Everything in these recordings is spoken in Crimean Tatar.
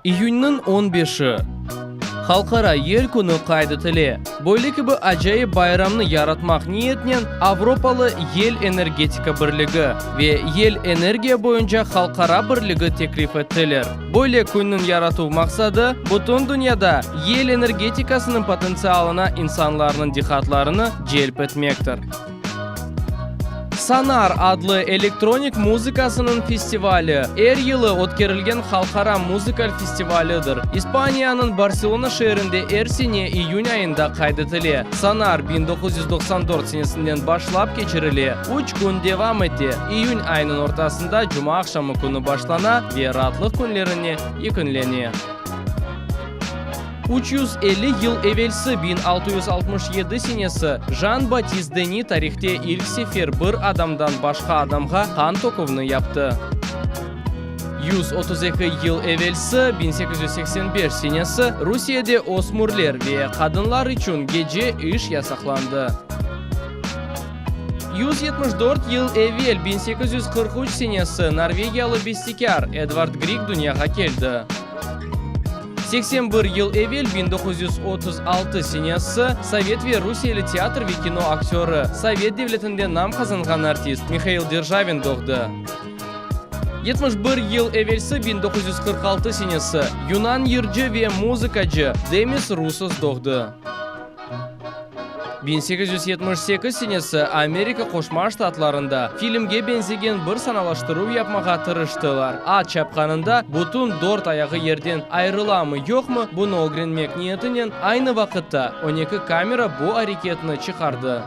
İyünniñ on beşi, Halqara yel künü qayd etile. Böyle kibi acayip bayramnı yaratmaq niyetnen Avropalı yel energetika birligi ve Yel energiya boyunca halqara birligi teklif ettiler. Böyle künniñ yaratuv maqsadı, bütün dünyada yel energetikasınıñ potentsialına insanlarnıñ diqqatlarını celp etmektir. Sonar adlı elektronik muzıkasınıñ festivali, er yılı ötkerilgen halqara muzıkal festivalidir. İspaniyanıñ Barselona şeerinde er sene iyün ayında qayd etile. Sonar 1994 senesinden başlap keçirile, üç kün devam ete, iyün ayınıñ ortasında cumaaqşamı künü başlana ve raatlıq künlerine yekünlene. 350 yıl evelsi, 1667 senesi, Jan-Batist Deni tarihte ilk sefer bir adamdan başqa adamğa qan töküvni yaptı. 132 yıl evelsi, 1885 senesi, Rusiyede ösmürler ve qadınlar içün gece iş yasaqlandı. 174 yıl evel, 1843 senesi, norvegiyalı bestekâr Edvard Grig dünyağa keldi. 81 yıl evel, 1936 senesi, sovet ve rusiyeli teatr ve kino aktörı, Sovet devletinde nam qazanğan artist Mihail Derjavin doğdı. 71 yıl evelsi, 1946 senesi, yunan yırcı ve muzıkacı Demis Rusos doğdı. 1878 senesi Amerika Qoşma Ştatlarında filmge beñzegen bir sanalaştıruv yapmağa tırıştılar. At çapqanında bütün dört ayağı yerden ayırılamı-yoqmı, bunı ögrenmek niyetinen aynı vaqıtta on eki kamera bu areketni çıqardı.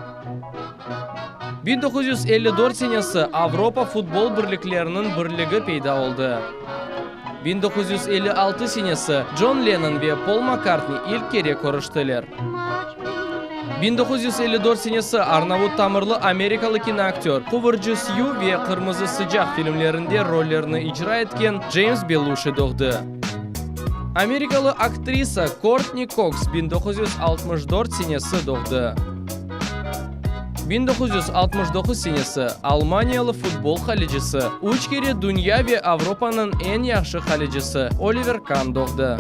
1954 senesi Avropa futbol birlikleriniñ birligi peyda oldı. 1956 senesi Con Lennon ve Pol Makkartni ilk kere körüştiler. 1954 senesi arnavut tamırlı amerikalı kinoaktör, Quvurcı Syu ve Qırmızı sıcaq filmlerinde rollerini icra etken Ceyms Beluşi doğdı. Amerikalı aktrisa Kortni Koks 1964 senesi doğdı. 1969 senesi, almaniyalı futbol qalecisi, üç kere dünya ve Avropanıñ eñ yahşı qalecisi Oliver Kan doğdı.